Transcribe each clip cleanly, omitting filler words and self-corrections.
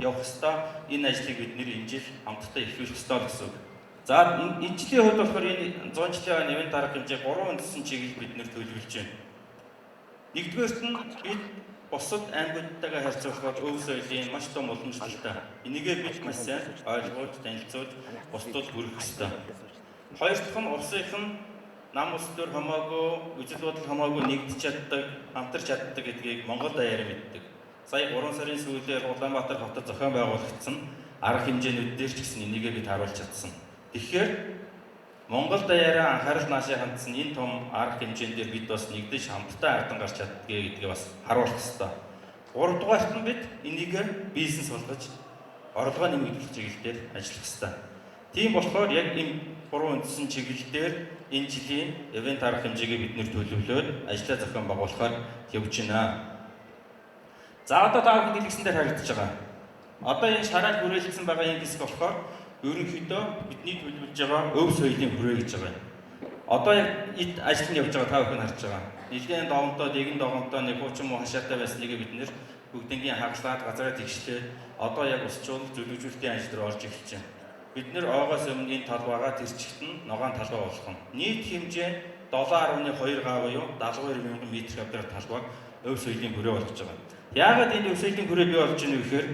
Явах ёстой. Энэ ажлыг бид нэр энэ жил хамтдаа эхлүүлэх ёстой л гэсэн үг. За, энэ жилийн хувьд болохоор энэ 100 жилийн нэмэн дарга хэмжээ 3 үндсэн чиглэл бид нэр төлөвлөж байна. Нэгдүгээрт нь бид бусад аймагуудтайгаа харьцуулахад өв соёлын маш том уламжлалтай. Энийгээ бид маш сайн ойлгож, танилцуулж, бусдад хүргэх ёстой. Хоёр дахь нь улсынх нь нам улс төр хамаагүй, үзэл бодол хамаагүй нэгдэж чаддаг, хамтарч чаддаг гэдгийг Монгол даяараа мэддэг. Сая 3 сарын сүүлээр Улаанбаатар хотод зохион байгуулагдсан арга хэмжээнүүд дээр ч гэсэн энийгээ бид харуулж чадсан. Тэгэхээр Монгол даяараа анхаарал наашаа хандсан энэ том арга хэмжээн дээр бид бас нэгдэж хамтдаа ардан гарч чаддгийг гэдгийг бас харуулах ёстой. Гуравдугаарт нь бид энийг бизнес болгож орлогоо нэмэгдүүлэх чиглэл дээр ажиллах ёстой. Тийм болохоор яг энэ гурван үндсэн чиглэл дээр энэ жилийн event арга хэмжээгээ бид нэр төлөвлөөд ажлаа зохион байгуулахаар явж байна. За, одоо та бүхэн дэлгэцэн дээр харагдаж байгаа. Одоо энэ шараар хүрээлсэн байгаа энэ хэсэг болохоор ерөнхийдөө бидний төлөвлөж байгаа өв соёлын хүрээ гэж байгаа юм. Одоо яг эд ажил нь явж байгаа, та бүхэн харж байгаа. Нэлээд давамтаа, дэгэн давамтаа нэг хуучин муу хашаатай байсныг бид нэр бүгднгийн хаглаад, газараа тэгшлээд одоо яг ус чуулга зөвлөжүүлэлтийн ажил руу орж эхэлж байна. Бид нэр ойгоос өмнө энэ талбайгаа тэр чигт нь ногоон талбай болох нь. Нийт хэмжээ 7.2 га буюу 72 мянган метр квадрат талбайг өв соёлын хүрээ болгож байгаа. Яагаад энэ өв соёлын хүрээ бий болж байна вэ гэхээр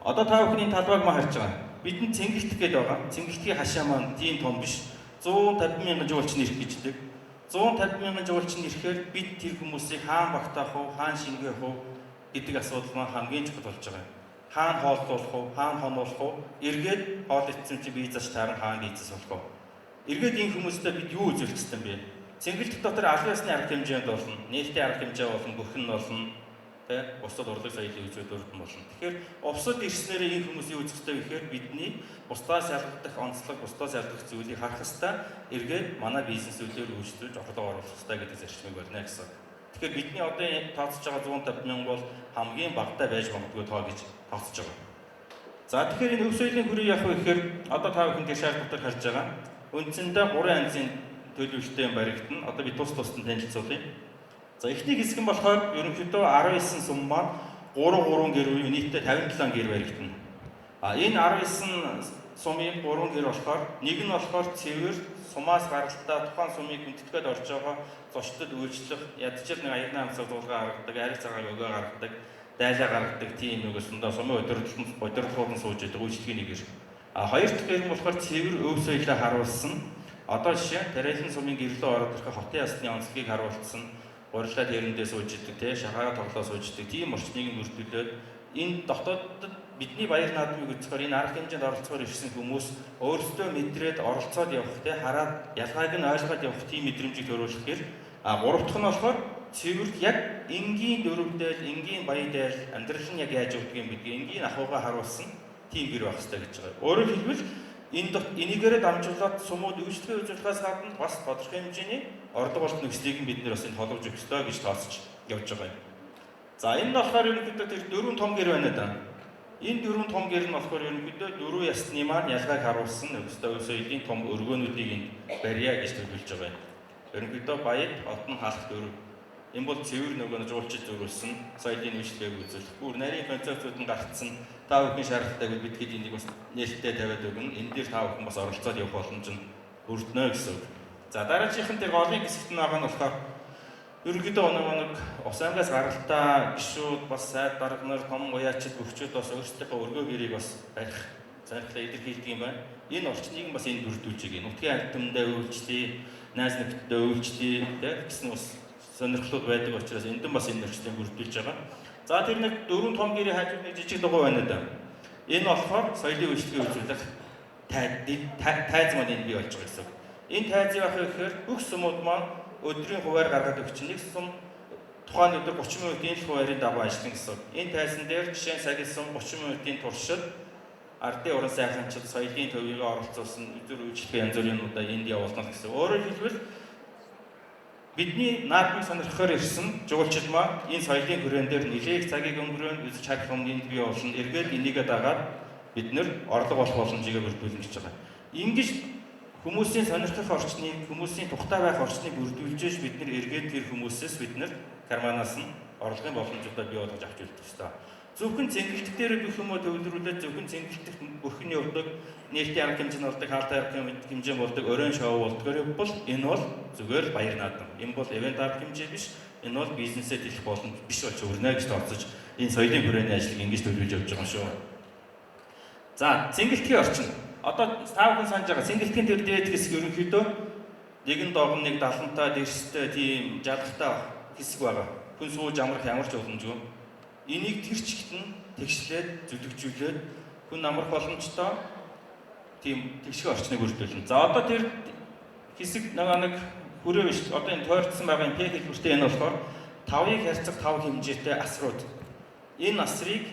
одоо та бүхний талбайг маа харж байгаа. Бидэнд цэнгэлтэх гээд байгаа. Цэнгэлтгийн хашаа маань тийм том биш. 150 мянган жуулчин ирэх гэждэг. 150 мянган жуулчин ирэхээр бид тэр хүмүүсийг хаан багтаах уу, хаан шингээх уу гэдэг асуудал маань хамгийн чухал болж байгаа. Хаана хооллуулах уу, хаана хонуулах уу, эргээд хоол идсэн чи бие заш тааран хаана визас болох уу? Эргээд энэ хүмүүстэй бид юу үзүүлэх ёстой юм бэ? Цэнгэлтэх дотор албан ёсны арга хэмжээнд болно, нээлтийн арга хэмжээ болно, бүх нь болно, тэ, бусад урлаг соёлын үзүүлбэрүүд нь болно. Тэгэхээр бусад ирснээрээ энэ хүмүүс юу үзэх ёстой вэ гэхээр бидний бусдаас ялгагдах онцлог, бусдаас ялгах зүйлийг харах ёстой. Эргээд манай бизнесүүдээр үйлчлүүлж орлого оруулах ёстой гэдэг зарчмыг барина гэсэн. Тэгэхээр бидний одоо тооцож байгаа 150 мянга бол хамгийн багадаа байж магадгүй тоо гэж тооцож байгаа. За, тэгэхээр энэ өв соёлын хүрээ яах вэ гэхээр одоо та бүхэн тэр шаар дотор харж байгаа. Үндсэндээ 3 янзын төлөвлөлттэй юм баригдана. Одоо би тус тусад нь танилцуулъя. За, эхний хэсэг нь болохоор ерөнхийдөө 19 сум маань 3 3 гэр буюу нийтдээ 57 гэр баригдана. А энэ 19 сумын 3 гэр болохоор нэг нь болохоор цэвэр сумаас гаралтай тухайн сумыг хүндэтгээд орж байгаа зочдод үйлчлэх, ядчил нэг аягны амсаг дуулгаа гаргадаг, ариг цагааг өгөө гаргадаг, дайлаа гаргадаг тийм нэг сундаа сумын удирдлагууд нь сууж идэг үйлчлэгийн нэг гэр. А хоёр дахь гэр нь болохоор цэвэр өв соёлоо харуулсан. Одоо жишээ Тарэлэн сумын гэрлөө ороод ирэх хотын ясны онцлогийг харуулсан, гурилаа тэрэндээ сууж идэг, те, шахаагаа тоглоо сууж идэг тийм орчныг бүрдүүлээд энэ дотоодод бидний баяр наадмыг үзэхээр энэ арга хэмжээнд оролцохоор ирсэн хүмүүс өөрсдөө мэдрээд оролцоод явах, те, хараад ялгааг нь ойлгоод явах тийм мэдрэмжийг төрүүлэхээр. А гурав дахь нь болохоор цэвэр яг энгийн дөрөвдөл, энгийн баяр дайл амьдрал нь яг яаж өгдөг юм гэдгийг энгийн ахуйгаа харуулсан тийм гэр байх хэрэгтэй гэж байгаа. Өөрөөр хэлбэл энэ энийгээрээ дамжуулаад сумууд үйлчлэгээ үзүүлэхээс гадна бас тодорхой хэмжээний орлого олох нөхцөлийг бид нэр бас энэ холбож өгөх ёстой гэж тооцож явж байгаа юм. За, энэ нь болохоор ерөнхийдөө тэр дөрвөн том гэр байна да. Энэ дөрвөн том гэр нь болохоор ерөнхийдөө дөрвөн ясны маань ялгааг харуулсан өстой соёлын том өргөөнүүдийг энд барья гэж төлөвлөж байгаа юм. Ерөнхийдөө баяд хотон халах дөрөв. Энэ бол цэвэр нөгөө жуулчид зөвлөсөн соёлын үйлчлэгийг үзүүлэх. Бүр нарийн концепцүүд нь гарцсан. Та бүхэн шаардлагатай бид хэд энийг бас нээлттэй тавиад өгнө. Энэ дээр та бүхэн бас оролцоод явах боломж нь өрднө гэсэн үг. За, дараагийнх нь тэр голын хэсэгт нь байгаа нь болохоор ерөнхийдөө нөгөө нэг ус аймгаас гаралтай гишүүд бас сайд дарга нар, том уяачид бөхчүүд бас өөрсдийнхөө өргөө гэрийг бас барих сонирхлоо илэрхийлдэг юм байна. Энэ орчныг бас энд бүрдүүлж байгаа. Нутгийн амьтандаа үйлчлэе, найз нөхдөдөө үйлчлэе тэ гэсэн бас сонирхлууд байдаг учраас энд бас энэ орчныг бүрдүүлж байгаа. За, тэр нэг дөрвөн том гэрийн хажууд нэг жижиг дугуй байна да. Энэ болохоор соёлын үйлчлэгээ үзүүлэх тайз маань энд бий болж байгаа гэсэн. Энэ тайз яах вэ гэхээр бүх сумууд маань өдрийн хуваар гаргаад өгч нэг сум тухайн өдөр 30 минутын л хуваарын дагуу ажиллана гэсэн. Энэ тайзан дээр жишээ нь сагил сум 30 минутын туршид ардын уран сайханчид соёлын төвийг оролцуулсан өдөр үйлчлэгээ янз бүрийн юмудаа энд явуулна гэсэн. Өөрөөр хэлбэл бидний наадмыг сонирхохоор ирсэн жуулчид маань энэ соёлын хүрэн дээр нэлээх цагийг өнгөрөөн үзэж харах юм энд бий болно. Эргээд энийгээ дагаад бид нэр орлого олох боломжийг бүрдүүлнэ гэж байгаа. Ингэж хүмүүсийн сонирхох орчныг, хүмүүсийн тухтай байх орчныг бүрдүүлж бид нэр эргээд тэр хүмүүсээс бид нэр карманаас нь орлогын боломжуудаа бий болгож авч үлдэх ёстой. Зөвхөн цэнгэлдэх дээр бүх юмөө төвлөрүүлээд зөвхөн цэнгэлдэх өрхөн явдаг, нээлтийн арга хэмжээ нь болдог, хаалтай арга хэмжээ болдог, оройн шоу болдгоор бол энэ бол зүгээр л баяр наадам. Энэ бол ивент арга хэмжээ биш. Энэ бол бизнесээ дэлэх боломж биш болж өрнө гэж тооцож энэ соёлын хүрээний ажлыг ингэж төлөвлөж явж байгаа юм шүү. За, цэнгэлтгийн орчин. Одоо та бүхэн санаж байгаа цэнгэлтгийн тэр дээд хэсэг ерөнхийдөө нэгэн догн, нэг далантай, дэрстэй, тийм жалгатай хэсэг байгаа. Хүн сууж амрах ямар ч боломжгүй. Энийг тэр чигт нь тэгшлээд, зүлэгжүүлээд хүн амрах боломжтой тийм тэгшгэ орчныг бүрдүүлнэ. За, одоо тэр хэсэг нэг хүрээ биш. Одоо энэ тойрцсон байгаа энэ П хэлбэртэй энэ болохоор 5-ыг харьцах 5 хэмжээтэй асрууд. Энэ асрыг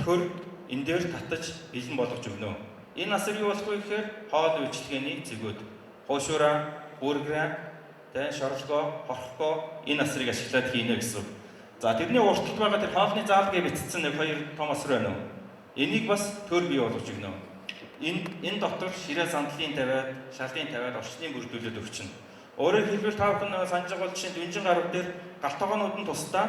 төр энэ дээр татаж бэлэн болгож өгнө. Энэ асар юу болох вэ гэхээр хоол үйлчилгээний зэгүүд. Хуушураа, бүрграа, тэ шорлогоо, хорхгоо энэ асрыг ашиглаад хийнэ гэсэн үг. За, тэрний урталд байгаа тэр хоолны заал гэж бичсэн нэг хоёр том асар байна уу? Энийг бас төр бий болгож өгнө. Энэ дотор ширээ сандлын тавиад, шалын тавиад орчныг бүрдүүлээд өгчнө. Өөрөөр хэлбэл та бүхэн санаж байгаа бол жишээ нь Дүнжин гарав дээр галт тогоонууд нь тусдаа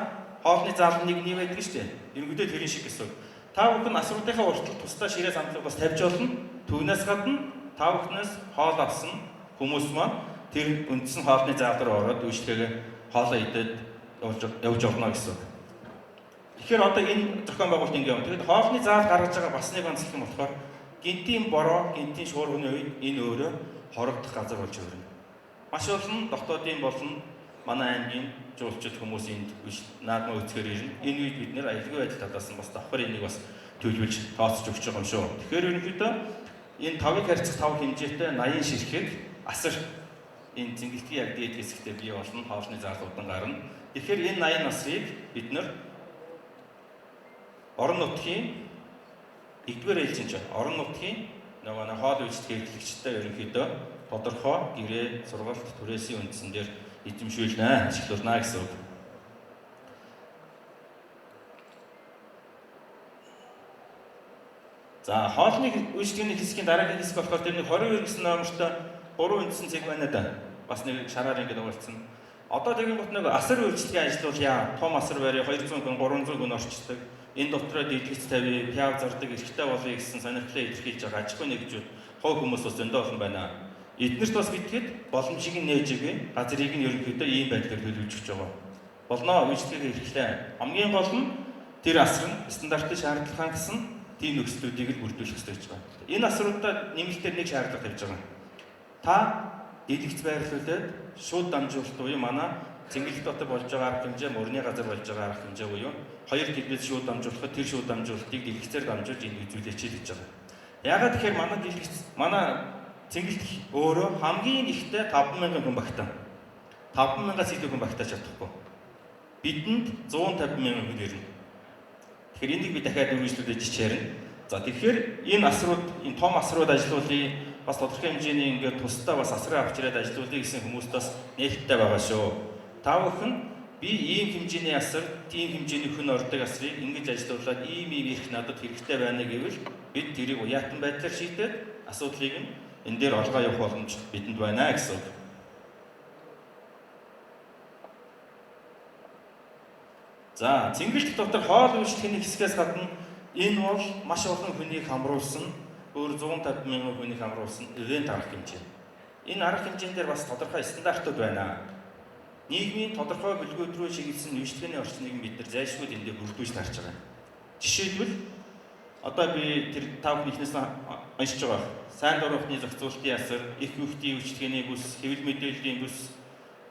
хоолны заал нэг нэг байдаг шүү дээ. Ерөнхийдөө тэрийн шиг гэсэн үг. Та бүхэн асруудынхаа урталд тусдаа ширээ сандлыг бас тавьж болно. Түүнээс гадна та бүхнээс хоол авсан хүмүүс маань тэр үндсэн хоолны заал руу ороод үйлчлэгээ хоолоо идээд явж орно гэсэн үг. Тэгэхээр одоо энэ зохион байгуулалт ингэ юм. Тэгэхэд хоолны заал гаргаж байгаа бас нэг онцлог юм болохоор гинтийн бороо, гинтийн шуурганы үед энэ өөрөө хорогдох газар болж өрнө. Маш олон дотоодын болон манай аймгийн жуулчид хүмүүс энд наадмаа үзэхээр ирнэ. Энэ үед бид нэр аюулгүй байдал талаас нь бас давхар энийг бас төлөвлөж тооцож өгч байгаа юм шүү. Тэгэхээр ерөнхийдөө энэ 5-ыг харьцах 5 хэмжээтэй 80 ширхэг асар энэ цэнгэлтгийн яг дээд хэсэгтээ бий болно, хоолны заалуудан гарна. Тэгэхээр энэ 80 асрыг бид нэр орон нутгийн нэгдүгээр ээлжийн ч орон нутгийн нөгөө хоол үйлчлэг хэрэглэгчтэй ерөнхийдөө тодорхой гэрээ, сургалт, түрээсийн үндсэн дээр эзэмшүүлнэ, ашиглуулна гэсэн үг. За, хоолны үйлчлэгээний хэсгийн дараагийн хэсэг болохоор тэр нэг 22 гэсэн номертой 3 үндсэн цэг байна да. Бас нэг шараар ингэж угаалцсан. Одоо тэгэн гот нэг асар үйлчлэгээ ажиллуулъя. Том асар барь 200 хүн, 300 хүн орчдөг. Энэ дотроо дийлгэц тавья, пиав зардаг, эрхтэй болъё гэсэн сонирхлоо илэрхийлж байгаа аж ахуйн нэгжүүд, хувь хүмүүс бас зөндөө олон байна. Эднэрт бас битгэд боломжийг нь нээж өгье. Газрыг нь ерөнхийдөө ийм байдлаар төлөвлөж өгч байгаа. Болно, үйлчлэгээ эрхлээ. Хамгийн гол нь тэр асар нь стандартын шаардлага хангасан тийм нөхцлүүдийг л бүрдүүлэх хэрэгтэй гэж байгаа. Энэ асруудаа нэмэлтээр нэг шаардлага тавьж байгаа. Та дийлэгц байрлуулад шууд дамжуулалт буюу манай цэнгэлт дотор болж байгаа арга хэмжээ, мөрний газар болж байгаа арга хэмжээ буюу хоёр төлбөс шууд дамжуулахад тэр шууд дамжуулалтыг дэлгэцээр дамжуулж энд үзүүлээч л гэж байгаа. Яагаад тэгэхээр манай дэлгэц, манай цэнгэлт өөрөө хамгийн ихтэй 5,000 хүн багтаа. 5,000-аас илүү хүн багтааж чадахгүй. Бидэнд 150,000 хүн ирнэ. Тэгэхээр энийг би дахиад үргэлжлүүлж жишээрнэ. За, тэгэхээр энэ асрууд, энэ том асрууд ажиллуулъя, бас тодорхой хэмжээний ингээд тусдаа бас асраа авчираад ажиллуулъя гэсэн хүмүүст бас нээлттэй байгаа шүү. Та бүхэн би ийм хэмжээний асар, тийм хэмжээний хүн ордог асрыг ингэж ажиллуулад ийм ийм эрх надад хэрэгтэй байна гэвэл бид тэрийг уяатан байдлаар шийдээд асуудлыг нь энэ дээр олгоо явах боломж бидэнд байна гэсэн үг. За, цэнгэлт дотор хоол үйлчлэхний хэсгээс гадна энэ бол маш олон хүнийг хамруулсан, өөр 150 мянган хүнийг хамруулсан ивент арга хэмжээ. Энэ арга хэмжээн дээр бас тодорхой стандартууд байна. Нийгмийн тодорхой бүлгүүд рүү чиглэсэн үйлчлэгээний орчныг бид нар зайлшгүй эндээ бүрдүүлж таарч байгаа. Жишээлбэл одоо би тэр та бүхэн эхнээс нь уншиж байгаа. Сайн дурын зохицуултын асар, их хүүхдийн үйлчлэгээний бүс, хэвлэл мэдээллийн бүс,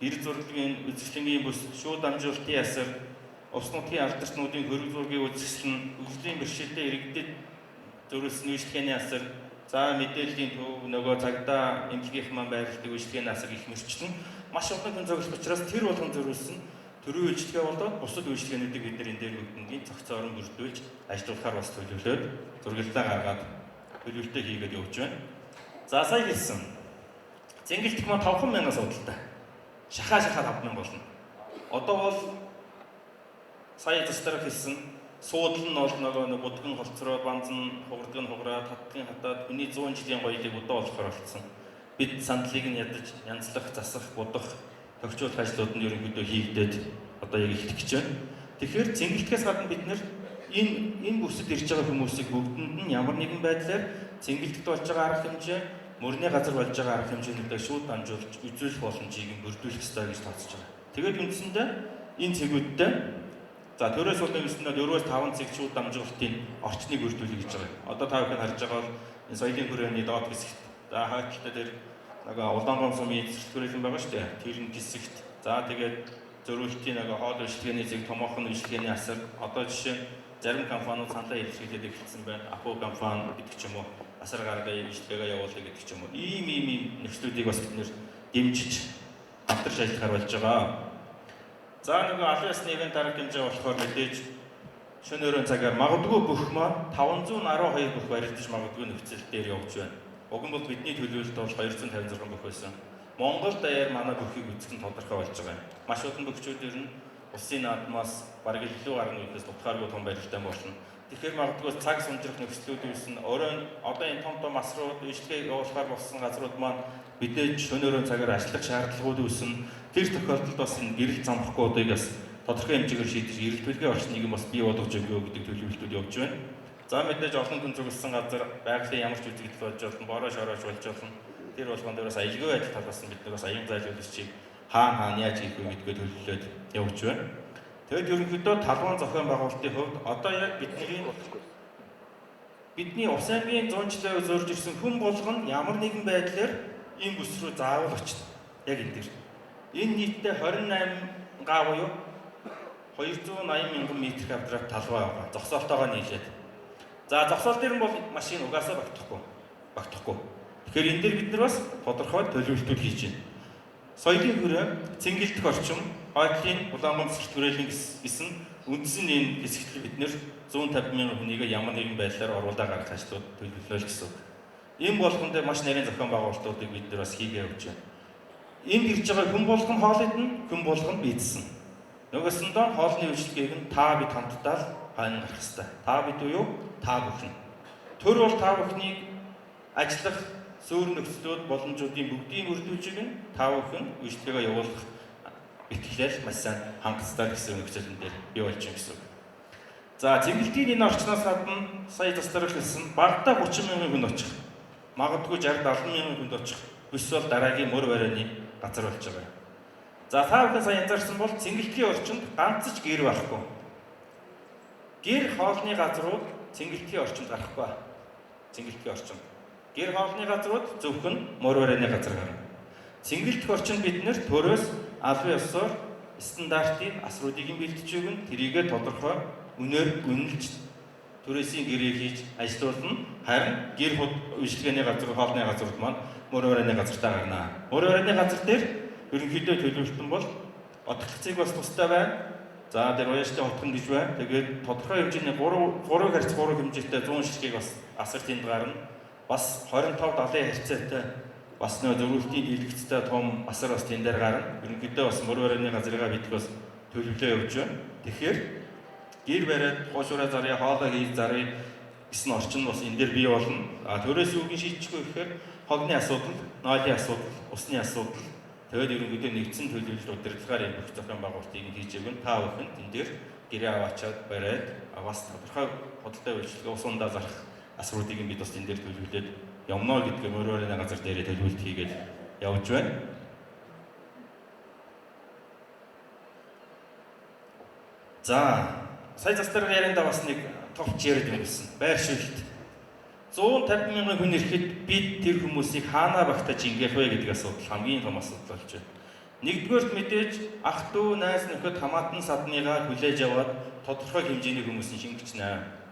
эрд зурлагын үзэсгэлэнгийн бүс, шууд дамжуулалтын асар, улс нутгийн алдартнуудын хөрөг зургийн үзэсгэлэн, хөгжлийн бэрхшээлтэй иргэдэд зориулсан үйлчлэгээний асар, за мэдээллийн төв, нөгөө цагдаа эмнэлгийнх маань байрладаг үйлчлэгээний асар гэх мэтчлэн маш олон хүн зөглөх учраас тэр болгон зориулсан төрийн үйлчлэгээ болоод бусад үйлчлэгээнүүдийг бид нар энэ дээр бүгднийг зохицоорон бүрдүүлж ажиллуулахаар бас төлөвлөөд зураглалаа гаргаад төлөвлөлтөө хийгээд явж байна. За, сая хэлсэн. Цэнгэлтэх маань 5,000 судалтай. Шахаа шахаа 5,000 болно. Одоо бол сая застарах хэлсэн суудал нь бол нөгөө нэг будган холцроо, банзан хугардаг нь хугараа, татдгийн хатаад хүний 100 жилийн гоёлыг удаа болохоор болцсон. Бид сандлыг нь ядаж янзлах, засах, будах, тохижуулах ажлууд нь ерөнхийдөө хийгдээд одоо яг эхлэх гэж байна. Тэгэхээр цэнгэлтгэхээс гадна бид нэр Энэ бүсэд ирж байгаа хүмүүсийг бүгдэнд нь ямар нэгэн байдлаар цэнгэлдэгт болж байгаа арга хэмжээ, мөрний газар болж байгаа арга хэмжээнүүдээ шууд дамжуулж үзүүлэх боломжийг нь бүрдүүлэх ёстой гэж тооцож байгаа. Тэгээд үндсэндээ энэ цэгүүдтэй за төрөөс бол үндсэндээ 4-5 цэг шууд дамжуулалтын орчныг бүрдүүлэх гэж байгаа. Одоо та бүхэн харж байгаа бол энэ соёлын хүрээний доод хэсэгт за хойтлтой тэр нөгөө Улаангом сумын эзэлт хүрээлэн байгаа шүү дээ. Тэр нь хэсэгт за тэгээд зөрүүлтийн нөгөө хоол үйлчилгээний зэг, томоохон үйлчилгээний асар одоо жишээ зарим компаниуд саналаа илэрхийлээд эхэлсэн байна. Апо компани гэдэг ч юм уу, асар гаргая, үйлчилгээгээ явуулъя гэдэг ч юм уу. Ийм нөхцлүүдийг бас бид нэр дэмжиж хамтарч ажиллахаар болж байгаа. За нөгөө албан ёсны ивент арга хэмжээ болохоор мэдээж шөнө өрөөний цагаар магадгүй бүх маань 512 бүх барилдаж магадгүй нөхцөл дээр явж байна. Уг нь бол бидний төлөвлөлт бол 256 бүх байсан. Монгол даяар манай бүхийг үзэх нь тодорхой болж байгаа юм. Маш олон бөхчүүд ер нь улсын наадмаас бараг илүү гарна гэхээс дутхааргүй том барилдаан болно. Тэгэхээр магадгүй цаг сунжрах нөхцлүүд үүснэ. Оройн одоо энэ том том асрууд үйлчлэгээ явуулахаар болсон газрууд маань мэдээж шөнө өрөөний цагаар ажиллах шаардлагууд үүснэ. Тэр тохиолдолд бас энэ гэрэл замхгуудыг бас тодорхой хэмжээгээр шийдэж эрэлт төлгийн орчныг бас бий болгож өгөө гэдэг төлөвлөлтүүд явж байна. За мэдээж олон хүн зүгэлсэн газар байгалийн ямар ч үзэгдэл болж болно, бороо шороож болж болно. Тэр болгон дээр бас аюулгүй байдал талаас нь бид нар бас аюун зайлуулагчийг хаана яаж хийх вэ гэдгээ төлөвлөлөөд явж байна. Тэгэд ерөнхийдөө талбайн зохион байгуулалтын хувьд одоо яг бидний Ус аймгийн 100 жилийн үед зурж ирсэн хүн болгоно ямар нэгэн байдлаар энэ бүс рүү заавал очно. Яг энэ дээр. Энэ нийтдээ 28 га буюу 280 мянган метр квадрат талбай байгаа. Зогсоолтойгоо нийлээд. За зогсоол дээр нь бол машин угаасаа багтахгүй. Тэгэхээр энэ дээр бид нар бас тодорхой төлөвлөлтүүд хийж байна. Соёлын хүрээ, цэнгэлдэх орчин, хойдлын Улаангом сэрт хүрээлэн гэсэн үндсэн энэ хэсэгтэл бид нэр 150 мянган хүнийг ямар нэгэн байдлаар оруулаа гаргах ажлууд төлөвлөлөө л гэсэн үг. Энэ болгон дээр маш нарийн зохион байгуулалтуудыг бид нар бас хийгээ явж байна. Энд ирж байгаа хүн болгон хоол идэнэ, хүн болгон бийдсэн. Нөгөөсөндөө хоолны үйлчилгээг нь та бид хамтдаа л хойно гарах ёстой. Та бид буюу та бүхэн. Төр бол та бүхнийг ажиллах суур нөхцлүүд боломжуудын бүгдийг бүрдүүлж өгнө. Та бүхэн үйлчилгээгээ явуулах итгэлээр маш сайн хангацтай гэсэн нөхцөлөн дээр бий болж байна гэсэн үг. За цэнгэлтийн энэ орчноос гадна сая застарах хэлсэн багадаа 30 мянган хүнд очих. Магадгүй 60 70 мянган хүнд очих. Бүс бол дараагийн мөр барааны газар болж байгаа. За та бүхэн сая анзаарсан бол цэнгэлтгийн орчинд ганц ч гэр байхгүй. Гэр хоолны газрууд цэнгэлтгийн орчинд гарахгүй. Цэнгэлтгийн орчинд. Гэр хоолны газрууд зөвхөн мөр барааны газар гарна. Цэнгэлдэх орчинд бид нэр төрөөс албан ёсоор стандартын асруудыг нь бэлтжиж өгнө. Тэрийгэ тодорхой үнээр үнэлж түрээсийн гэрээ хийж ажилуулна. Харин гэр үйлчилгээний газар, хоолны газрууд маань мөр барааны газартаа гарна. Мөр барааны газар дээр ерөнхийдөө төлөвлөлтөн бол отголцыг бас тустай байна. За тэр уяштай хотхон гэж байна. Тэгээд тодорхой хэмжээний 3 харьц 3 хэмжээтэй 100 ширхгийг бас асар тэнд гарна. Бас 25 70 харьцаатай бас нөө зөрүүлтийн дийлэгцтэй том асар бас тэн дээр гарна. Ерөнхийдөө бас мөр барааны газрыгаа бидг бас төлөвлөө явж байна. Тэгэхээр гэр бариад хуушураа зарья, хоолоо хийж зарья гэсэн орчин бас энэ дээр бий болно. А төрөөс юуг нь шийдчихгүй гэхээр хогны асуудал, нойлын асуудал, усны асуудал. Тэгээд ерөнхийдөө нэгдсэн төлөвлөлт удирдлагаар энэ бүх зохион байгуулалтыг хийж өгнө. Та бүхэн тэн дээр гэрээ аваачаад бариад бас тодорхой худалдаа үйлчилгээ ус ундаа зарах асруудыг бид бас тэн дээр төлөвлөд явно гэдгээ мөр барааны газар дээрээ төлөвлөлт хийгээд явж байна. За сая застарга яриандаа бас нэг товч яриад өнгөрсөн. Байршуулт. 150 мянган хүн ирэхэд бид тэр хүмүүсийг хаанаа багтаж ингээх вэ гэдэг асуудал хамгийн том асуудал болж байна. Нэгдүгээрт мэдээж ах дүү, найз нөхөд, хамаатан садныгаа хүлээж аваад тодорхой хэмжээний хүмүүсийн шингэчнэ.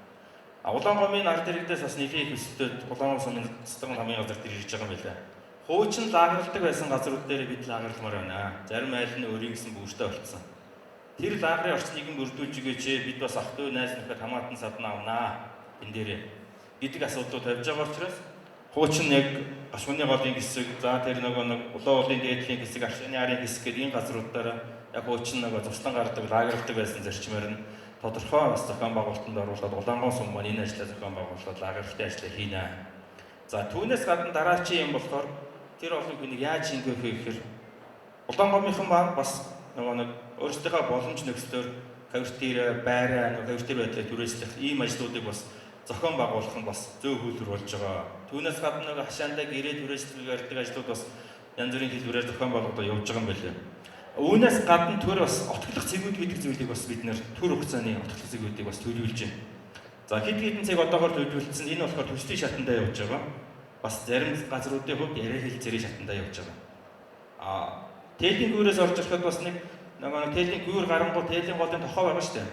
Улаангомын ард иргэдээс бас нэлийн их өсөлтөд Улаангом сумын цэцэн хамгийн газар дээр ирж байгаа юм байна. Хуучин лагерладаг байсан газрууд дээр бид лагерламаар байна. Зарим айл нь өөрийн гэсэн бүртээ болцсон. Тэр лагерын орчныг нь бүрдүүлж өгөөч, бид бас ах дүү, найз нөхөд, хамаатан саднаа авнаа. Энэ дээрээ гэдэг асуудлууд тавьж байгаа учраас хуучин яг Гашууны голын хэсэг, за тэр нөгөө нэг Улаан уулын дээдлийн хэсэг, Аршааны арын хэсэг гэдэг энэ газруудаараа яг хуучин нөгөө туслан гардаг, лагерладаг байсан зарчмаар нь тодорхой бас зохион байгуулалтанд оруулаад Улаангон сум маань энэ ажлаа зохион байгуулад лагерлалтын ажлаа хийнэ. За түүнээс гадна дараачийн юм болохоор тэр олон хүнийг яаж шингээх вэ гэхээр Улаангомынхан маань бас нөгөө нэг өөрсдийнхөө боломж нөхцлөөр квартира, байраа, нөгөө квартир байдлыг түрээслэх ийм ажлуудыг бас зохион байгуулах нь бас зөв хөлөр болж байгаа. Түүнээс гадна нөгөө хашаандаа гэрээ түрээслэх барьдаг ажлууд бас янз бүрийн хэлбэрээр зохион байгуулалтаа явж байгаа юм байлээ. Үүнээс гадна төр бас отголох цэгүүд гэдэг зүйлийг бас бид нэр төр хугацааны отголох цэгүүдийг бас төлөвлөж байна. За хэд хэдэн цэг одоогоор төлөвлөсөн. Энэ болохоор төслийн шатандаа явж байгаа. Бас зарим газруудын хувьд яриа хэлцээрийн шатандаа явж байгаа. А тээлийн гүйрээс орж ирэхэд бас нэг нөгөө тээлийн гүйр гарангуй тээлийн голын тохоо байгаа шүү дээ.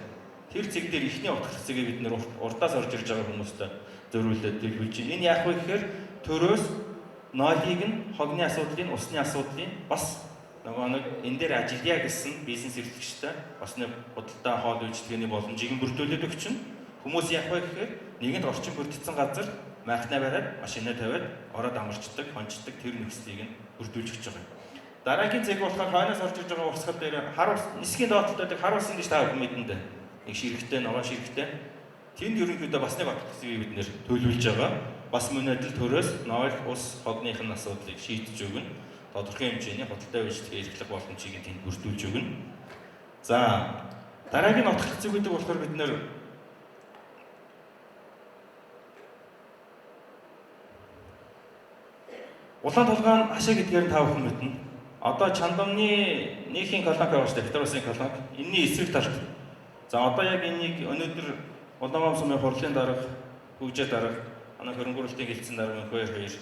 Тэр цэг дээр эхний отголох цэгийг бид нэр урдаас орж ирж байгаа хүмүүстэй зориулаад төлөвлөж байна. Энэ яах вэ гэхээр төрөөс нойлыг нь хогны асуудлыг, усны асуудлыг бас нөгөө нэг энэ дээр ажиллая гэсэн бизнес эрхлэгчтэй бас нэг худалдаа хоол үйлчилгээний боломжийг бүрдүүлээд өгч чинь хүмүүс яах вэ гэхээр нэгэнт орчин бүрдсэн газар майхнаа бариад машинаа тавиад ороод амарчдаг, хончдаг тэр нөхцөлийг нь бүрдүүлж өгч байгаа юм. Дараагийн цэг болохоор хойноос орж ирж байгаа урсгал дээр хар ус нисхийн доотлолт байдаг хар усан гэж та бүхэн мэднэ дээ. Нэг ширхтээ, ногоон ширхтээ. Тэнд ерөнхийдөө бас нэг отголцгийг бид нэр төлөвлөж байгаа. Бас мөн адил төрөөс нойл ус хогных нь асуудлыг шийдэж өгнө. Тодорхой хэмжээний худалдаа үйлчлэгээ эрхлэх боломжийг тэнд бүрдүүлж өгнө. За дараагийн отголцыг гэдэг болохоор бид нэр Улаан толгойн хашаа гэдгээр нь та бүхэн мэднэ. Одоо Чандамны нийхийн колонк байгаа шүү дээ. Виктор улсын колонк. Энийний эсрэг талд. За одоо яг энийг өнөөдөр Улаанбаатар сумын хурлын дарга, хөгжөө дарга, манай хөрөнгө хэлцэн дарга Мөнхөөр хоёр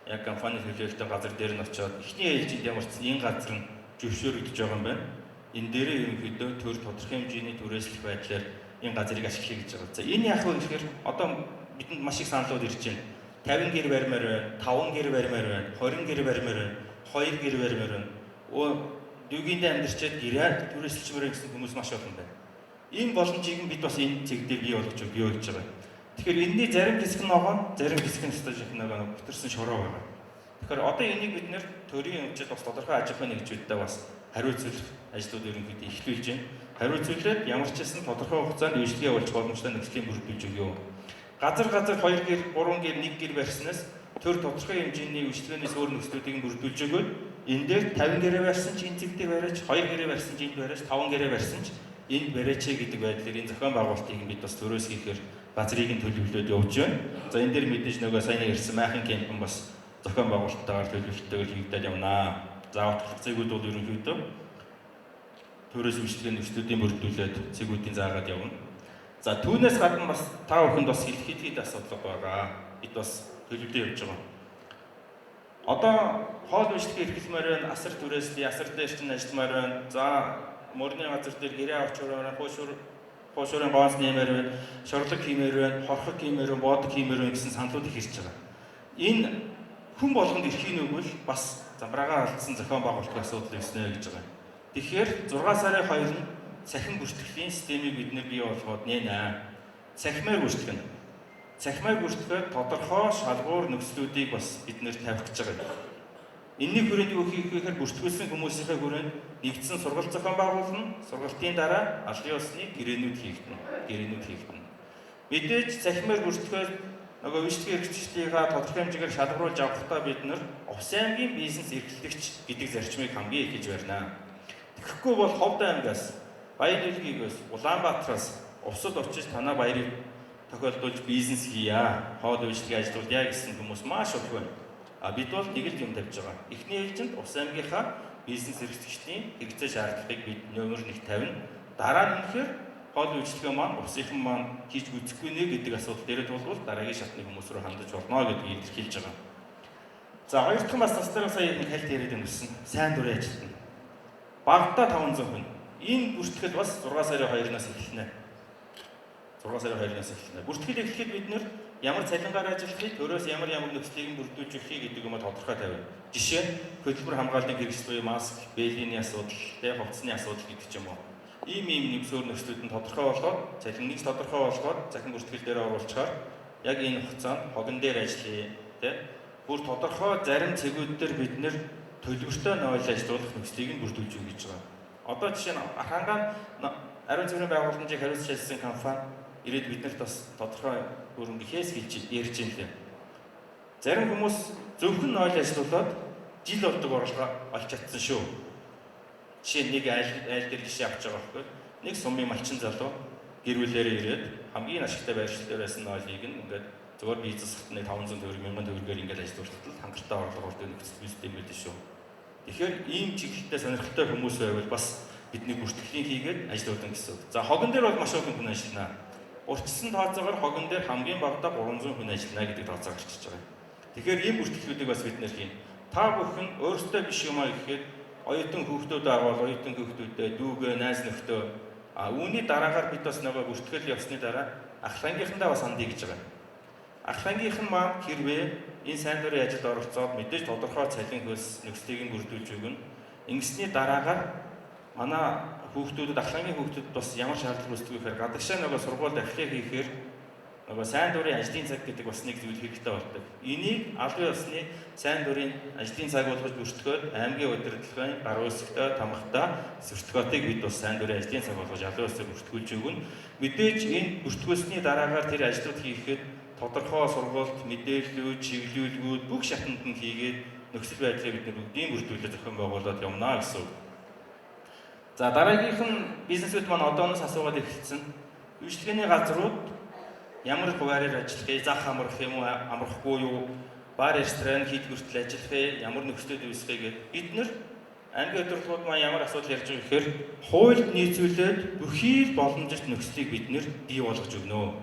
яг компани төлөөлөлтийн газар дээр нь очиод эхний ээлжинд ямар ч энэ газар нь зөвшөөрөгдөж байгаа юм байна. Энэ дээрээ ерөнхийдөө төр тодорхой хэмжээний түрээслэх байдлаар энэ газрыг ашиглая гэж байгаа. За энэ яах вэ гэхээр одоо бидэнд маш их саналууд ирж байна. 50 гэр барьмаар байна, 5 гэр барьмаар байна, 20 гэр барьмаар байна, 2 гэр барьмаар байна. Дүүгиндээ амьдарчаад гэрээ түрээсэлчмээр гэсэн хүмүүс маш олон байна. Энэ боломжийг нь бид бас энэ цэг дээр бий болгож өгье гэж байгаа. Тэгэхээр энэний зарим хэсэг нь ногоон, зарим хэсэг нь өстой жинхэнэ нэг бүтэрсэн шороо байгаа. Тэгэхээр одоо энийг бид нэр төрийн өмчөд бас тодорхой аж ахуйн нэгжүүдтэй бас хариуцуулах ажлууд ерөнхийдөө эхлүүлж байна. Хариуцуулаад ямар ч байсан тодорхой хугацаанд үйлчлэгээ явуулах боломжтой нөхцөлийн бүрдүүлж өгье. Газар 2 гэр, 3 гэр, 1 гэр барьснаас төр тодорхой хэмжээний үйлчлэгээнээс өөр нөхцлүүдийг бүрдүүлж өгөөд энэ дээр 50 гэрээ барьсан ч энэ зэг дээр бариач, 2 гэрээ барьсан ч энд бариач, 5 гэрээ барьсан ч энд бариач гэдэг байдлаар энэ зохион байгуулалтыг бид бас төрөөс хийхээр газрыг нь төлөвлөөд явж байна. За энэ дээр мэдээж нөгөө сайн ярьсан майхан кемп нь бас зохион байгуулалттайгаар төлөвлөлтөөр хийгдээд явнаа. За отголох цэгүүд бол ерөнхийдөө төрөөс үйлчлэгийн нөхцлүүдийн бүрдүүлээд цэгүүдийн заагаад явна. За түүнээс гадна бас та бүхэнд бас хэлэх хэд хэд асуудал байгаа. Бид бас төлөвлөө явж байгаа. Одоо хоол үйлчлэгээ эрхлэмээр байна, асар түрээслий, асар дээр чинь ажилламаар байна. За мөрний газар дээр гэрээ авч байна, хуушуурын гоонс нэмээр байна, шорлог хиймээр байна, хорхог хиймээр байна, боодог хиймээр байна гэсэн саналууд их ирж байгаа. Энэ хүн болгонд эрхийн үгвэл бас замбраагаа алдсан зохион байгуулалтын асуудал үүснэ гэж байгаа. Тэгэхээр 6 сарын 2-нд цахим бүртгэлийн системийг бид нэр бий болгоод нээнэ. Цахимаар бүртгэнэ. Цахимаар бүртгэхэд тодорхой шалгуур нөхцлүүдийг бас бид нэр тавих гэж байгаа. Энэний хүрээнд юу хийх вэ гэхээр бүртгүүлсэн хүмүүсийнхээ хүрээнд нэгдсэн сургалт зохион байгуулна. Сургалтын дараа албан ёсны гэрээнүүд хийгдэнэ. Мэдээж цахимаар бүртгэхэд нөгөө үйлчлэгийн эрхчлэлийнхаа тодорхой хэмжээгээр шалгаруулж авахдаа бид нар Увс аймгийн бизнес эрхлэгч гэдэг зарчмыг хамгийн их хийж барина. Тэгэхгүй бол Ховд аймгаас, Баян-Дэлгийгээс, Улаанбаатараас увсад очиж танаа баярыг тохиолдуулж бизнес хийя, хоол үйлчлэгээ ажиллуулъя гэсэн хүмүүс маш их байна. А бид бол нэг л юм тавьж байгаа. Эхний ээлжинд Увс аймгийнхаа бизнес эрхлэгчдийн хэрэгцээ шаардлагыг бид нөмөр 1 тавина. Дараа нь үнэхээр хоол үйлчлэгээ маань увсынхан маань хийж гүйцэхгүй нэ гэдэг асуудал дээрээ тулгуул дараагийн шатны хүмүүс рүү хандаж болно гэдгийг илэрхийлж байгаа. За хоёр дахь бас нас дээр сая нэг хальт яриад өнгөрсөн. Сайн дурын ажилтна. Багадаа 500 хүн. Энэ бүртгэл бас 6 сарын 2-наас эхэлнэ. 6 сарын 2-наас эхэлнэ. Бүртгэл эхлэхэд бид нэр ямар цалингаар ажиллахыг, төрөөс ямар нөхцөлийг бүрдүүлж өгөхийг гэдэг юм тодорхой тавина. Жишээ нь хөдөлмөр хамгааллын хэрэгсэл буюу маск, бээлийний асуудал, хувцсны асуудал гэдэг ч юм уу. Ийм нэг суурь нөхцлүүд нь тодорхой болгоод, цалиныг тодорхой болгоод захин бүртгэл дээр оруулчихаар яг энэ хугацаанд хогон дээр ажиллая, тэ? Бүр тодорхой зарим цэгүүд дээр бид нэр төлбөртэй нойл ажиллуулах нөхцөлийг нь бүрдүүлж өгье гэж байгаа. Одоо жишээ нь Архангаан ариун цэврийн байгууламжийг хариуцж ажилласан компани ирээд биднэрт бас тодорхой хөрөнгө хээс хэлж ярьж байна лээ. Зарим хүмүүс зөвхөн нойл ажиллуулад жил болдог орлогоо олж чадсан шүү. Жишээ нь нэг айл дээр жишээ авч байгаа байхгүй. Нэг сумын малчин залуу гэр бүлээрээ ирээд хамгийн ашигтай байршил дээр байсан нойлыг нь ингээд зүгээр бизнес хатны 500 төгрөг, 1000 төгрөгөөр ингээд ажилуулахад л хангалттай орлого ордог нөхцөл бийстэй юм байл шүү. Тэгэхээр ийм чиглэлтэй сонирхолтой хүмүүс байвал бас бидний бүртгэлийн хийгээд ажиллуулна гэсэн үг. За, хогон дээр бол маш олон хүн ажиллана. Урьдчилсан тооцоогоор хогон дээр хамгийн багадаа 300 хүн ажиллана гэдэг тооцоо гарчиж байгаа. Тэгэхээр ийм бүртгэлүүдийг бас бид нэр хийн. Та бүхэн өөрсдөө биш юм а гэхэд оюутан хүүхдүүд аваад оюутан хүүхдүүдэд дүүгээ, найз нөхдөө, а үүний дараагаар бид бас нөгөө бүртгэл явсны дараа ахлангийнхандаа бас хандъя гэж байгаа. Ахлангийнх нь маань хэрвээ энэ сайн дурын ажилд оролцоод мэдээж тодорхой цалин хөлс нөхцөлийг нь бүрдүүлж өгнө. Ингэсний дараагаар манай хүүхдүүдэд, ахлангийн хүүхдүүдэд бас ямар шаардлага үүсдэг вэ гэхээр гадагшаа нөгөө сургуульд apply хийхээр нөгөө сайн дурын ажлын цаг гэдэг бас нэг зүйл хэрэгтэй болдог. Энийг албан ёсны сайн дурын ажлын цаг болгож бүртгэхэд аймгийн удирдлагын гар үсгтэй тамгатай сертификатыг бид бас сайн дурын ажлын цаг болгож албан ёсоор бүртгүүлж өгнө. Мэдээж энэ бүртгүүлсний дараагаар тэр ажлууд хийхэд тодорхой сургалт, мэдээллүүд, чиглүүлгүүд бүх шатанд нь хийгээд нөхцөл байдлыг бид бүгдийн бүрдүүлээ зохион байгуулад явна гэсэн үг. За, дараагийнх нь бизнесүүд маань одооноос асуугаад эхэлсэн. Үйлчилгээний газрууд ямар хуваараар ажиллах вэ? Зах амрах юм уу, амрахгүй юу? Бар, ресторан хэд хүртэл ажиллах вэ? Ямар нөхцөлд үүсэх вэ гэд бид нэр аймгийн удирдлагууд маань ямар асуудал ярьж байгаа гэхээр хуульд нийцүүлээд бүхий л боломжит нөхцөлийг бид нэр бий болгож өгнө.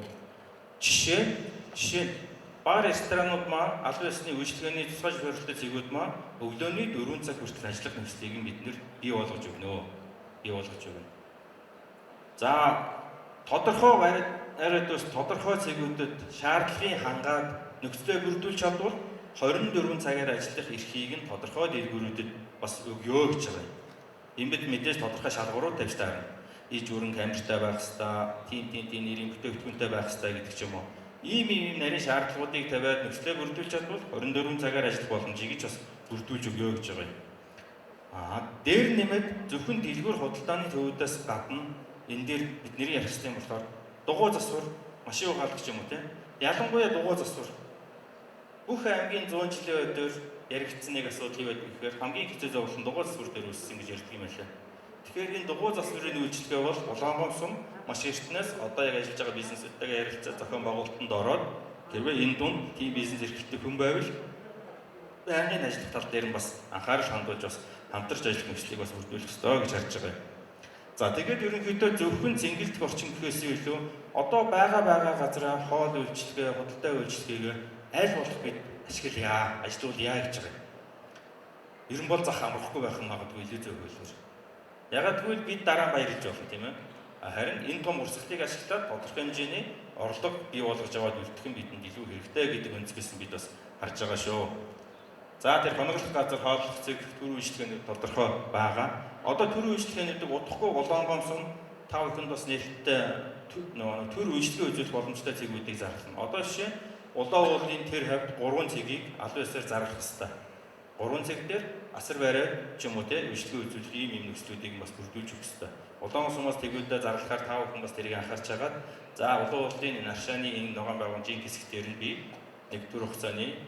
Жишээ бар, ресторанууд маань албан ёсны үйлчилгээний тусгай зөвшөөрлөлтэй цэгүүд маань өглөөний 4 цаг хүртэл ажиллах нөхцөлийг нь бид нэр бий болгож өгнө. Бий болгож өгнө. За, тодорхой арайдус тодорхой цэгүүдэд шаардлагын хангаад нөхцөлөө бүрдүүлж чадвал 24 цагаар ажиллах эрхийг нь тодорхой дэлгүүрүүдэд бас өгөө гэж байгаа юм. Энэ бид мэдээж тодорхой шалгуурууд тавьж таарна. Иж бүрэн камертай байх хэвээр, тийм нэрийн бүтээгдэхүүнтэй байх хэвээр гэдэг ч юм уу. Ийм ийм нарийн шаардлагуудыг тавиад нөхцөлөө бүрдүүлж чадвал 24 цагаар ажиллах боломжийг ч бас бүрдүүлж өгөө гэж байгаа юм. Аа, дээр нэмээд зөвхөн дэлгүүр худалдааны төвүүдээс гадна энэ дээр бидний ярих юм болохоор дугуй засвар, машин угаалгач юм уу те. Ялангуяа дугуй засвар. Бүх аймгийн 100 жилийн өдөр яригдсан нэг асуудал юу байдаг гэхээр хамгийн хэцүү зовлон нь дугуй засвар дээр үүссэн гэж ярьдаг юм байлаа. Тэгэхээр энэ дугуй засварын үйлчилгээ бол Улаангом сум маш эртнээс одоо яг ажиллаж байгаа бизнесүүдтэйгээ ярилцаа зохион байгуулалтанд ороод хэрвээ энэ дунд тийм бизнес эрхэлдэг хүн байвал байнгын ажиллах тал дээр нь бас анхаарал хандуулж бас хамтарч ажиллах нөхцөлийг бас бүрдүүлэх ёстой гэж харж байгаа юм. За, тэгээд ерөнхийдөө зөвхөн цэнгэлдэх орчин гэхээс илүү одоо байгаа газараа хоол үйлчилгээ, худалдаа үйлчилгээг аль болох бид ашиглая, ажилуулъя гэж байгаа юм. Ер нь бол зах амрахгүй байх нь магадгүй илүү зөв хөлөөр. Ягаад гэвэл бид дараа нь баярлж болно, тийм ээ. Харин энэ том урсгалыг ашиглаад тодорхой хэмжээний орлого бий болгож аваад үлдэх нь бидэнд илүү хэрэгтэй гэдэг өнцгөөс нь бид бас харж байгаа шүү. За, тэр хоноглох газар, хооллох зэг, төр үйлчилгээний тодорхой байгаа. Одоо төр үйлчилгээнүүдийг удахгүй Улаангом сум та бүхэнд бас нээлттэй нөгөө төр үйлчилгээ үзүүлэх боломжтой цэгүүдийг зарлана. Одоо жишээ Улаан уулын тэр хавьд 3 цэгийг албан ёсоор зарлах хэрэгтэй. 3 цэг дээр асар барай ч юм уу те үйлчилгээ үзүүлэх ийм ийм нөхцлүүдийг бас бүрдүүлж өгөх хэрэгтэй. Улаан сумаас тэгүүдээ зарлахаар та бүхэн бас тэрийг анхаарч хагаад, за, Улаан уулын энэ аршааны энэ ногоон байгууламжийн хэсэг дээр нь би нэг төр хугацааны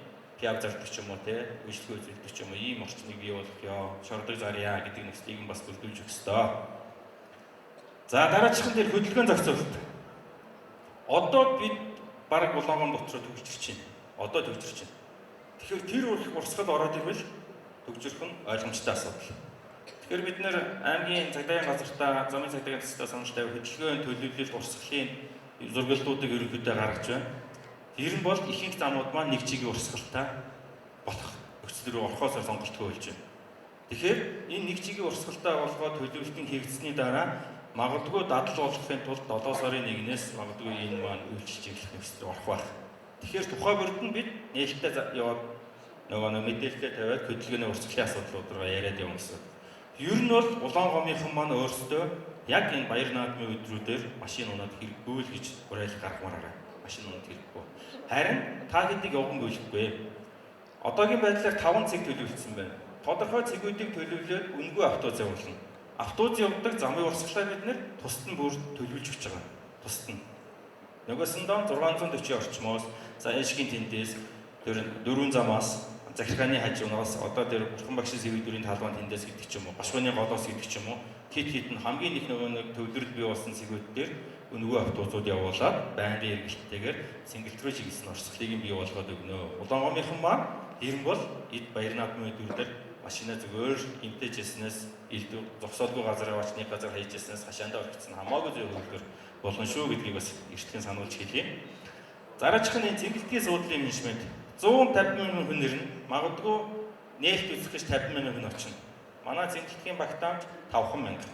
пиав зардаг ч юм уу те үйлчлэгээ үзүүлдэг ч юм уу ийм орчныг бий болгох ёо, шордог зарья гэдэг нөхцөлийг нь бас бүрдүүлж өгөх ёстой. За, дараачих нь тэр хөдөлгөөн зохицуулалт. Одоо бид бараг Улаангом дотор төгжирч байна. Одоо төгжирч байна. Тэгэхээр тэр урсгал ороод ирвэл төгжрөх нь ойлгомжтой асуудал. Тэгэхээр бид нэр аймгийн цагдаагийн газартаа, замын цагдаагийн застай санал тавь хөдөлгөөн төлөвлөлт урсгалын зургалдуудыг ерөнхийдөө гаргаж байна. Тэр нь бол ихэнх замууд маань нэг чигийн урсгалтай болох нөхцөл рүү орохоос сонголтгүй болж байна. Тэгэхээр энэ нэг чигийн урсгалтай болгоод төлөвлөлтийн хийгдсэний дараа магадгүй дадал болгохын тулд 7 сарын 1-ээс магадгүй энэ маань үйлчилж эхлэх нөхцөл рүү орох байх. Тэгэхээр тухай бүрд нь бид нээлттэй яваад нөгөө нэг мэдээлэлтэй тавиад хөдөлгөөний урсгалын асуудлууд руу яриад явна гэсэн. Ер нь бол Улаан гомынхан маань өөрсдөө яг энэ баяр наадмын өдрүүдээр машин унаад хэрэггүй л гэж уриалга гаргамаар байгаа. Машин унаад хэрэггүй. Харин та хэдийг явган бүлэхгүй. Одоогийн байдлаар 5 цэг төлөвлөсөн байна. Тодорхой цэгүүдийг төлөвлөөд үнэгүй автобус явуулна. Автобус явдаг замын урсгалаа бид нэр тусад нь бүр төлөвлөж өгч байгаа. Тусад нь. Нөгөөсөндөө 640 орчмоос, за Эшгийн тэндээс тэр дөрвөн замаас захиргааны хажуунаас одоо тэр Бурхан багшийн сэвэдүрийн талбайн тэндээс гэдэг ч юм уу, Гошгооны голоос гэдэг ч юм уу, хит хитэн хамгийн их нөгөө нэг төвлөрөл бий болсон цэгүүд дээр нөгөө автобусууд явуулаад байнгын эргэлттэйгээр цэнгэлт рүү чиглэсэн орсголыг бий болгоод өгнө. Улаангомынхан маань ер нь бол эд баяр наадмын өдрүүдээр машина зүгээр гимтэжсэнээс элдв зогсоолгүй газар аваач нэг газар хайжсэнээс хашаандаа орхицсан хамаагүй зөв хөлдөр болно шүү гэдгийг бас эртхэн сануулж хэлье. Дараачих нь энэ цэнгэлтгийн суудлын менежмент 150 мянган хүн ирнэ. Магадгүй нээлт үзэх гэж 50 мянган хүн очино. Манай цэнгэлтгийн багтаамж 5 мянга.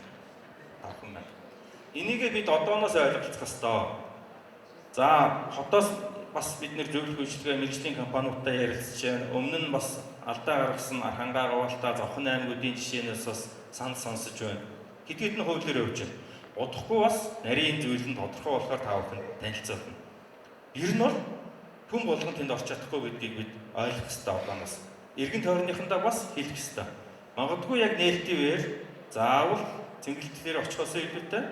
5 мянга. Энийгээ бид одооноос ойлголцох ёстой. За хотоос бас бид нэр зөвлөх үйлчилгээ мэргэжлийн компаниудтай ярилцж байна. Өмнө нь бас алдаа гаргасан Архангаа Говьлтаа Зовхон аймагуудын жишээнээс бас санал сонсож байна. Хэд хэдэн хувилбар явж байна. Удахгүй бас нарийн зүйл нь тодорхой болохоор та бүхэн танилцуулна. Ер нь бол хүн болгон тэнд орч чадахгүй гэдгийг бид ойлгох ёстой одооноос. Эргэн тойрныхондоо бас хэлэх ёстой. Магадгүй яг нээлтийн үеэр заавал цэнгэлт дээр очихоос илүүтэй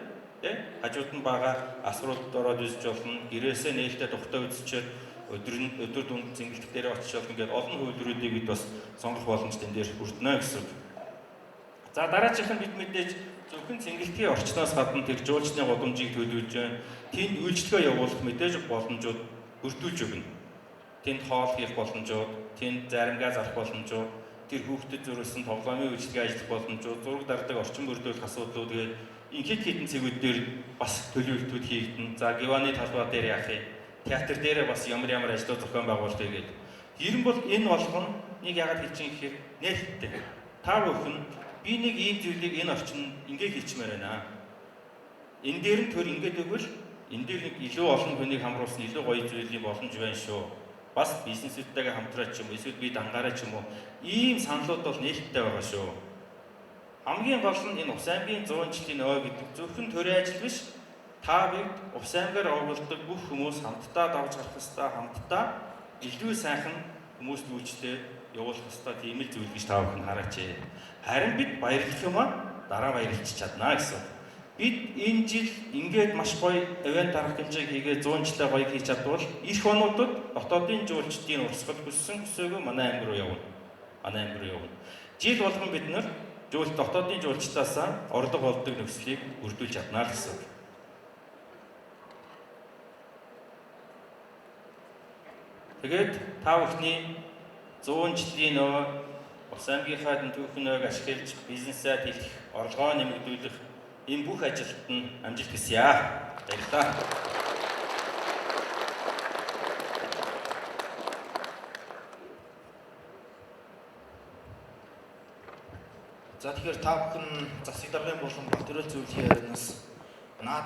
тий хажууд нь байгаа асруултад ороод үзэж болно. Гэрээсээ нээлттэй тухтай үзчихэд өдөр дунд цэнгэлт дээр очиж болно гэдэг олон хувилбаруудыг бид бас сонгох боломж тэн дээр хүртэнэ гэсэн үг. За дараачих нь бид мэдээж зөвхөн цэнгэлтгийн орчноос гадна тэр жуулчны гудамжийг төлөвлөж байна. Тэнд үйлчлэгээ явуулах мэдээж боломжууд бүрдүүлж өгнө. Тэнд хоол хийх боломжууд, тэнд заримгаа зарах боломжууд, тэр хүүхдэд зориулсан тоглоомын үйлчилгээ ажиллах боломжууд, зураг дардаг орчин бүрдүүлэх асуудлууд гээд энэ хэд хэдэн цэгүүд дээр бас төлөвлөлтүүд хийгдэнэ. За Гиваны талбай дээр яах юм? Театр дээр бас ямар ямар ажлууд зохион байгуулах вэ гээд. Ер нь бол энэ болгоно нэг яагаад хэлж юм гэхээр нээлттэй. Та бүхэн би нэг ийм зүйлийг энэ орчинд ингээ хийчмээр байна. Энэ дээр нь төр ингээд өгвөл энэ дээр нэг илүү олон хүнийг хамруулсан илүү гоё зүйлийн боломж байна шүү. Бас бизнесүүдтэйгээ хамтраад ч юм уу эсвэл би дангаараа ч юм уу ийм саналууд бол нээлттэй байгаа шүү. Хамгийн гол нь энэ Ус аймгийн 100 жилийн ой гэдэг зөвхөн төрийн ажил биш. Та бид Ус аймгаар овоглодог бүх хүмүүс хамтдаа давж гарах ёстой, хамтдаа илүү сайхан хүмүүст үйлчлээ явуулах ёстой тийм л зүйл гэж та бүхэн хараач. Харин бид баярлах юм аа дараа баярлчих чаднаа гэсэн. Бид энэ жил ингээд маш гоё ивент арга хэмжээг хийгээ 100 жилээ гоё хийж чадвал эх онуудад дотоодын жуулчдын урсгал хүссэн хүсээгүй манай аймаг руу явна. Манай аймаг руу явна. Жил болгон бид нар дотоодын жуулчдаасаа орлого олдог нөхцөлийг бүрдүүлж чаднаа л гэсэн. Тэгээд та бүхний 100 жилийн нөө Ус аймгийнхаа түүхэн нөөг ашиглаж бизнесээ тэлэх, орлогоо нэмэгдүүлэх энэ бүх ажилд нь амжилт хүсье. Баярлалаа. За тэгэхээр та бүхэн засаг даргын болон Батөрөл зөвлөлийн ярианаас наад